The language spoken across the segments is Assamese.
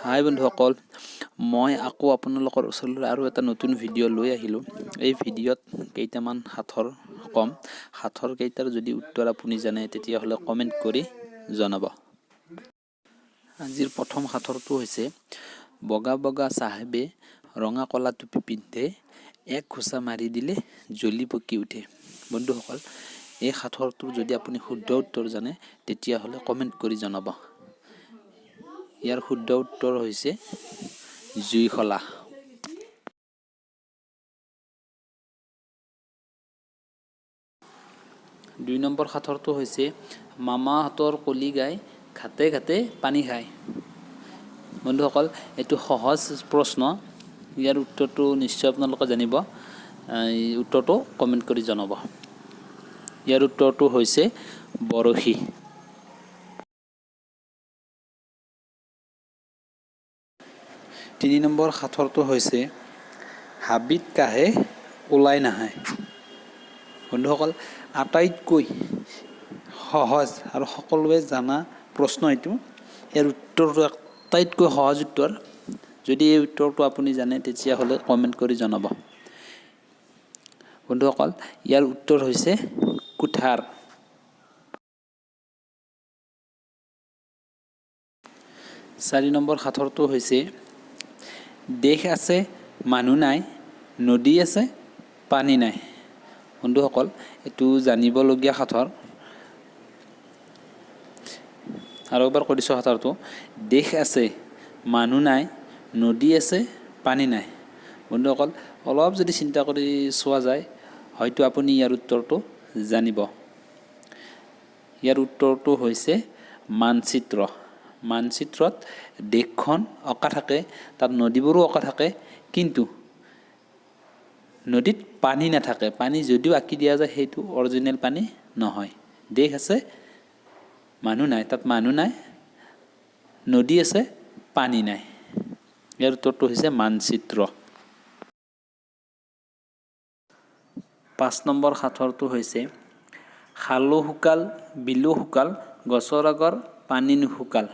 হাই বন্ধুসকল, মই আকৌ আপোনালোকৰ ওচৰলৈ আৰু এটা নতুন ভিডিঅ' লৈ আহিলোঁ। এই ভিডিঅ'ত কেইটামান সাঁথৰ ক'ম। সাঁথৰ কেইটাৰ যদি উত্তৰ আপুনি জানে, তেতিয়াহ'লে কমেণ্ট কৰি জনাব। আজিৰ প্ৰথম সাঁথৰটো হৈছে, বগা বগা চাহেবে ৰঙা কলা টুপি পিন্ধে, এক ঘোচা মাৰি দিলে জ্বলি পকি উঠে। বন্ধুসকল, এই সাঁথৰটোৰ যদি আপুনি শুদ্ধ উত্তৰ জানে, তেতিয়াহ'লে কমেণ্ট কৰি জনাব। ইয়াৰ শুদ্ধ উত্তৰ হৈছে জুইশলা। 2 নম্বৰ সাঁথৰটো হৈছে, মামাহঁতৰ কলি গাই ঘাটে ঘাটে পানী খায়। বন্ধুসকল, এইটো সহজ প্ৰশ্ন। ইয়াৰ উত্তৰটো নিশ্চয় আপোনালোকে জানিব। এই উত্তৰটো কমেণ্ট কৰি জনাব। ইয়াৰ উত্তৰটো হৈছে বৰশী। 3 নম্বৰ সাঁথৰটো হৈছে, হাবিত কাহে ওলাই নাহে। বন্ধুসকল, আটাইতকৈ সহজ আৰু সকলোৱে জনা প্ৰশ্ন এইটো। ইয়াৰ উত্তৰটো আটাইতকৈ সহজ উত্তৰ। যদি এই উত্তৰটো আপুনি জানে, তেতিয়াহ'লে কমেণ্ট কৰি জনাব। বন্ধুসকল, ইয়াৰ উত্তৰ হৈছে কুঠাৰ। 4 নম্বৰ সাঁথৰটো হৈছে, দেশ আছে, মানুহ নাই, নদী আছে, পানী নাই। বন্ধুসকল, এইটো জানিবলগীয়া সাঁথৰ। আৰু এবাৰ কৈ দিছোঁ সাঁথৰটো, দেশ আছে, মানুহ নাই, নদী আছে, পানী নাই। বন্ধুসকল, অলপ যদি চিন্তা কৰি চোৱা যায়, হয়তো আপুনি ইয়াৰ উত্তৰটো জানিব। ইয়াৰ উত্তৰটো হৈছে মানচিত্ৰ। মানচিত্ৰত দেশখন অঁকা থাকে, তাত নদীবোৰো অঁকা থাকে, কিন্তু নদীত পানী নাথাকে। পানী যদিও আঁকি দিয়া যায়, সেইটো অৰিজিনেল পানী নহয়। দেশ আছে, মানুহ নাই, তাত মানুহ নাই। নদী আছে, পানী নাই। ইয়াৰ উত্তৰটো হৈছে মানচিত্ৰ। 5 নম্বৰ সাঁথৰটো হৈছে, খালো শুকাল, বিলো শুকাল, গছৰ আগৰ পানী নুশুকাল।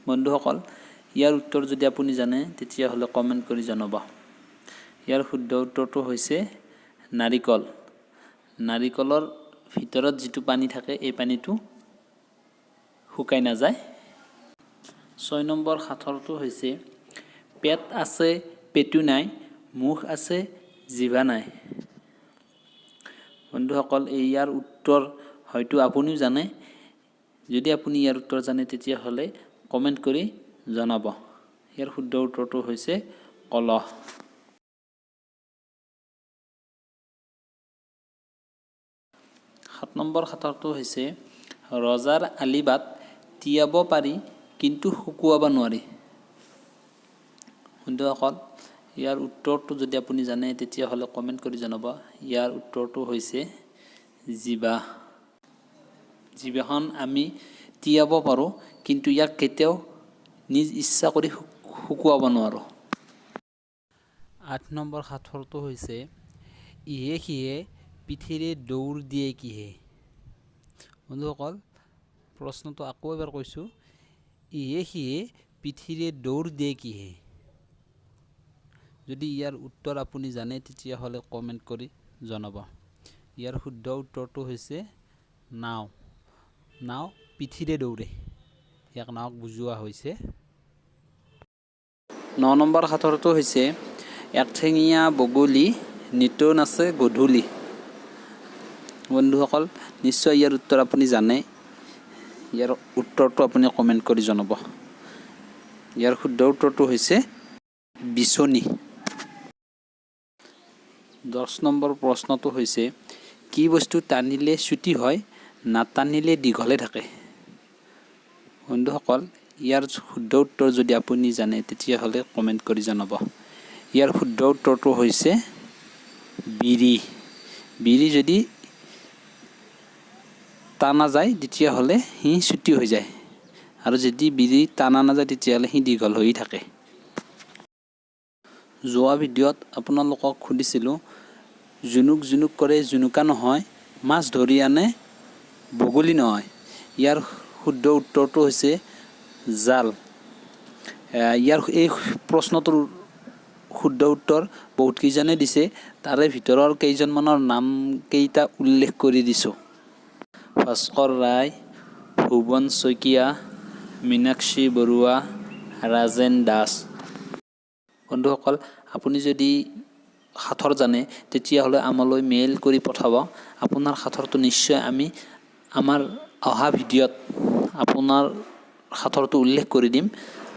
বন্ধুসকল, ইয়াৰ উত্তৰ যদি আপুনি জানে, তেতিয়াহ'লে কমেণ্ট কৰি জনাব। ইয়াৰ শুদ্ধ উত্তৰটো হৈছে নাৰিকল। নাৰিকলৰ ভিতৰত যিটো পানী থাকে, এই পানীটো শুকাই নাযায়। 6 নম্বৰ সাঁথৰটো হৈছে, পেট আছে, পেটু নাই, মুখ আছে, জিভা নাই। বন্ধুসকল, এই ইয়াৰ উত্তৰ হয়তো আপুনিও জানে। যদি আপুনি ইয়াৰ উত্তৰ জানে, তেতিয়াহ'লে কমেণ্ট কৰি জনাব। ইয়াৰ শুদ্ধ উত্তৰটো হৈছে কলহ। 7 নম্বৰ সাঁথৰটো হৈছে, ৰজাৰ আলিবাট তিয়াব পাৰি, কিন্তু শুকুৱাব নোৱাৰি। বন্ধুসকল, ইয়াৰ উত্তৰটো যদি আপুনি জানে, তেতিয়াহ'লে কমেণ্ট কৰি জনাব। ইয়াৰ উত্তৰটো হৈছে জিভা। জিভাখন আমি তিয়াব পাৰোঁ, কিন্তু ইয়াক কেতিয়াও নিজ ইচ্ছা কৰি শুকুৱাব নোৱাৰোঁ। 8 নম্বৰ সাঁথৰটো হৈছে, ইহে সিহে পিঠিৰে দৌৰ দিয়ে কিহে? বন্ধুসকল, প্ৰশ্নটো আকৌ এবাৰ কৈছোঁ, ইহে সিহে পিঠিৰে দৌৰ দিয়ে কিহে? যদি ইয়াৰ উত্তৰ আপুনি জানে, তেতিয়াহ'লে কমেণ্ট কৰি জনাব। ইয়াৰ শুদ্ধ উত্তৰটো হৈছে নাও। নাও পিঠিৰে দৌৰে, ইয়াক নাওক বুজোৱা হৈছে। 9 নম্বৰ সাঁথৰটো হৈছে, একঠেঙীয়া বগলী নিতৌ নাচে গধূলি। বন্ধুসকল, নিশ্চয় ইয়াৰ উত্তৰ আপুনি জানে। ইয়াৰ উত্তৰটো আপুনি কমেণ্ট কৰি জনাব। ইয়াৰ শুদ্ধ উত্তৰটো হৈছে বিচনী। 10 নম্বৰ প্ৰশ্নটো হৈছে, কি বস্তু টানিলে চুটি হয়, নাটানিলে দীঘলে থাকে? বন্ধুসকল, ইয়াৰ শুদ্ধ উত্তৰ যদি আপুনি জানে, তেতিয়াহ'লে কমেণ্ট কৰি জনাব। ইয়াৰ শুদ্ধ উত্তৰটো হৈছে বিড়ি। বিড়ি যদি টানা যায়, তেতিয়াহ'লে সি চুটি হৈ যায় আৰু যদি বিড়ি টানা নাযায়, তেতিয়াহ'লে সি দীঘল হৈ থাকে। যোৱা ভিডিঅ'ত আপোনালোকক সুধিছিলোঁ, জুনুক জুনুক কৰে জুনুকা নহয়, মাছ ধৰি আনে বগলী নহয়। ইয়াৰ শুদ্ধ উত্তৰটো হৈছে জাল। ইয়াৰ এই প্ৰশ্নটোৰ শুদ্ধ উত্তৰ বহুতকেইজনে দিছে। তাৰে ভিতৰৰ কেইজনমানৰ নামকেইটা উল্লেখ কৰি দিছোঁ: ভাস্কৰ ৰায়, ভুৱন শইকীয়া, মীনাক্ষী বৰুৱা, ৰাজেন দাস। বন্ধুসকল, আপুনি যদি সাঁথৰ জানে, তেতিয়াহ'লে আমালৈ মেইল কৰি পঠাব। আপোনাৰ সাঁথৰটো নিশ্চয় আমি আমাৰ অহা ভিডিঅ'ত আপোনাৰ সাঁথৰটো উল্লেখ কৰি দিম।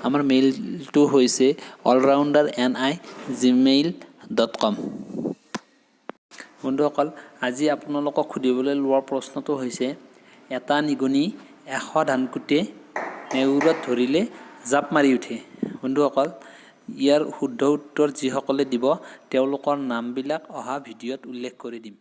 আমাৰ মেইলটো হৈছে allrounderni@gmail.com। বন্ধুসকল, আজি আপোনালোকক সুধিবলৈ লোৱা প্ৰশ্নটো হৈছে, এটা নিগনি 100 ধানকুটে, নেউৰত ধৰিলে জাপ মাৰি উঠে। বন্ধুসকল, ইয়াৰ শুদ্ধ উত্তৰ যিসকলে দিব, তেওঁলোকৰ নামবিলাক অহা ভিডিঅ'ত উল্লেখ কৰি দিম।